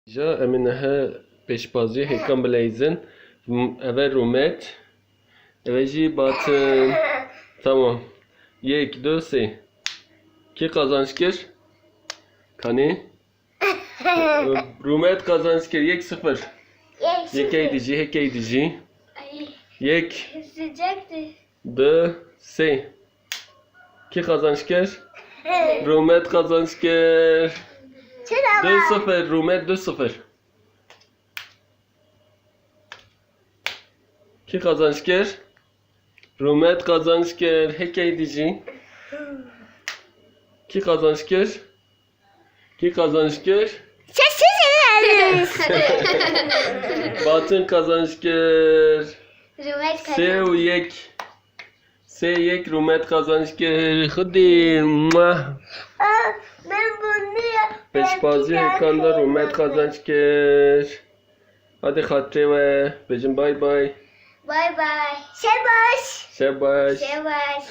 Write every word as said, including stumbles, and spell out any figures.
Ja, em ê niha pêşbazî hêkan bileyzin. M-, eve Rûmet. Eve jî Batin. Tamam. Yek, du, sê. Kî qazanç kir? Kanî? Rûmet qazanç kir. Yek sifir. Yek sifir. Hêkey dijî, hêkey dijî. Ay. Yek. Sıcaktı. Du, sê. Kî qazanç kir? Rûmet qazanç kir. Çira? Du sifir, Rûmet du sifir. Kî qazanç kir? Rûmet qazanç kir. Hêkey dijî. Kî qazanç kir? Kî qazanç kir? Sessiz ederiz. Batin qazanç kir. Rûmet kazanç. Sê û yek. Sê yek Rûmet qazanç kir. Xwedî. Muah. Aa, ben bunu yap-, Pêşbazî hêkan de Rûmet qazanç kir. Hadi xatirê we. Bêjin bay bay. Bay bay. Şebaş. Şebaş. Şebaş.